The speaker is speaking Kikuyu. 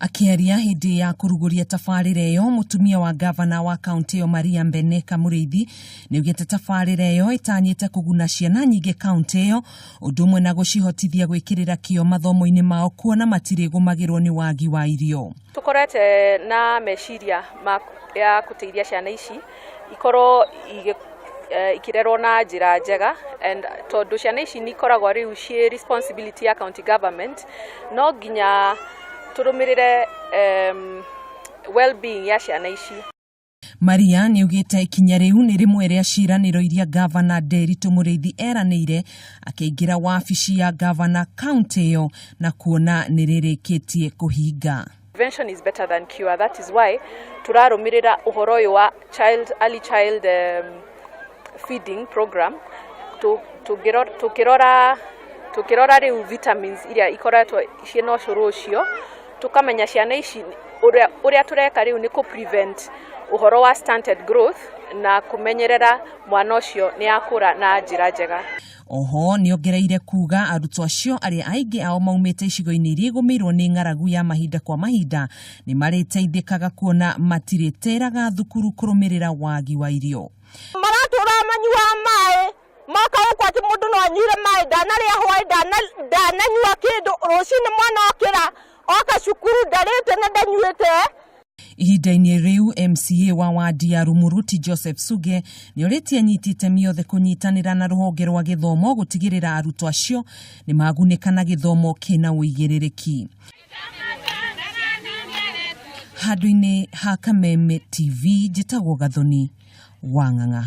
Akĩaria hĩndĩ ya kũrugũria tabarĩra ĩyo, mũtumia wa ngavana wa kaũntĩ ĩyo Maria Mbeneka Mũrĩithi nĩaugĩte tabarĩra ĩyo ĩtanyĩte kũguna ciana nyingĩ kaũntĩ ĩyo ũndũ ũmwe na gũcihotithia gwĩkĩrĩra kĩo mathomo-inĩ mao kuona matirĩgũmagĩrwo nĩ wagi wa irio. Tũkorete na meciria ma ya gũteithia ciana ici ikorwo ikĩrerwo na njĩra njega and tondũ ciana ici nĩ ikoragwo rĩu ciĩ responsibility ya county government, no nginya tũrũmĩrĩre well-being ya ciana ici. Maria nĩaugĩte ikinya rĩu nĩ rĩmwe rĩa ciĩranĩro iria ngavana Nderitu Mũrĩithi eranĩire akĩingĩra wabici ya ngavana kaũntĩ ĩyo na kuona nĩrĩrĩkĩtie kũhinga. Prevention is better than cure. That is why tũrarũmĩrĩra ũhoro ũyũ wa child, early child feeding program tũkĩrora tũkĩrora rĩu vitamins iria ikoretwo ciĩna ũcũrũ ũcio, tũkamenya ciana ici ũrĩa ũrĩa tũreka rĩu nĩ kũ prevent ũhoro wa stunted growth na kũmenyerera mwana ũcio nĩ akũra na njĩra njega. Oho nĩongereire kuga arutwo acio arĩa aingĩ ao maumĩte icigo-inĩ iria igũmĩirwo nĩ ng'aragu ya mahinda kwa mahinda nĩ marĩteithĩkaga kuona matirĩtĩraga thukuru kũrũmĩrĩra wagi wa irio. Maratũra manyuaga maĩ moka gũkũ atĩ mũndũ no anyuire maĩ ndanarĩa hwaĩ ndananyua kĩndũ rũcinĩ mwana okĩra oka cukuru ndarĩte na ndanyuĩte. Ihinda-inĩ rĩu MCA wa wadi ya Rumuruti Joseph Suge nĩorĩtie anyiti itemi othe kũnyitanĩra na rũhonge rwa gĩthomo gũtigĩrĩra arutwo acio nĩ magunĩka na gĩthomo kĩna ũigĩrĩrĩki. Handũ-inĩ ha Kameme TV njĩtagwo Gathoni wa Ng'ang'a.